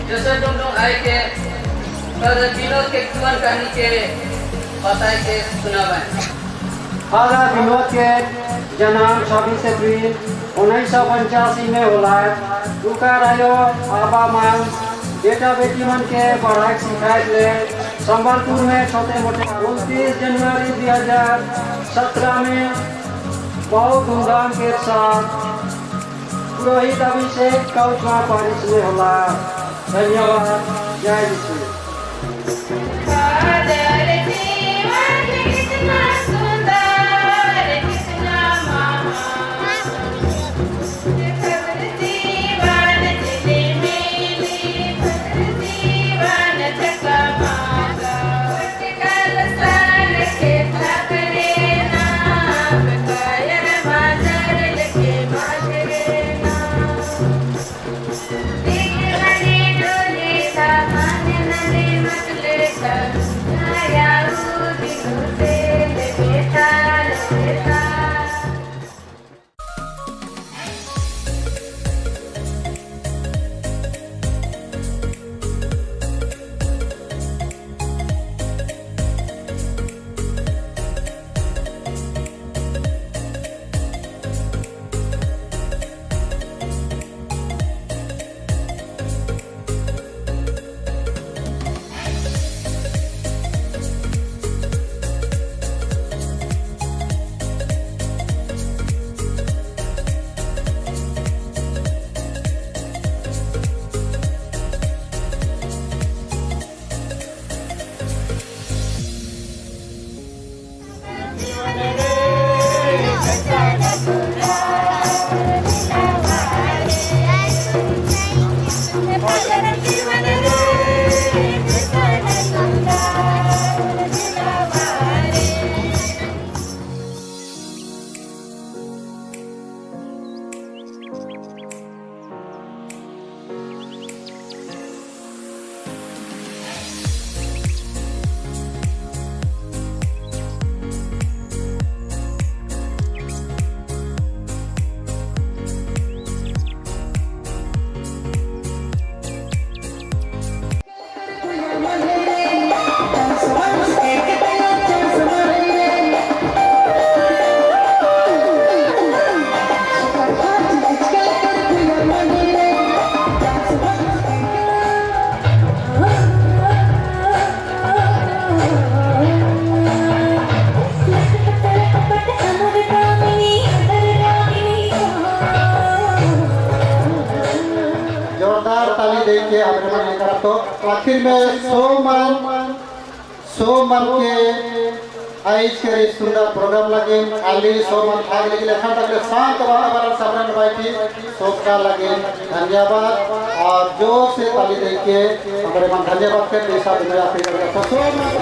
जोसेफ डुंगडुंग आए के फादर विनोद के जीवन कहानी के बताए के सुनावे। फादर विनोद के जन्म 26 अप्रैल 1985 में होला। उनका आयो आबा मान बेटा बेटी मन के पढ़ाई सिखाए ले संबलपुर में छोटे मोटे। 29 जनवरी 2017 में बहुत धूमधाम के साथ पुरोहित अभिषेक कौचवा पारिस में होला। धन्यवाद। जय यीशु। फादर जीवन कितना सुंदर, कितना महान। फादर जीवन जिले मिली, फादर जीवन चकमागा। कल सन के ठाकरे नाम कायर माजर के माजरे नाम। दिख डोले का मन नले मतले का आया दिनों से बेटा बेटा। जीवन रे सुंदर दिलवारे। जोरदार ताली दे के हमारे मन लेकर तो आखिर में 100 मन के आइज के सुंदर प्रोग्राम लगे खाली 100 मन भाग लेके एखन तक ले शांत वातावरण सबरन बैठी सबका लगे धन्यवाद और जोर से ताली दे के हमारे मन धन्यवाद के पैसा दुनिया पे तो 100 मन।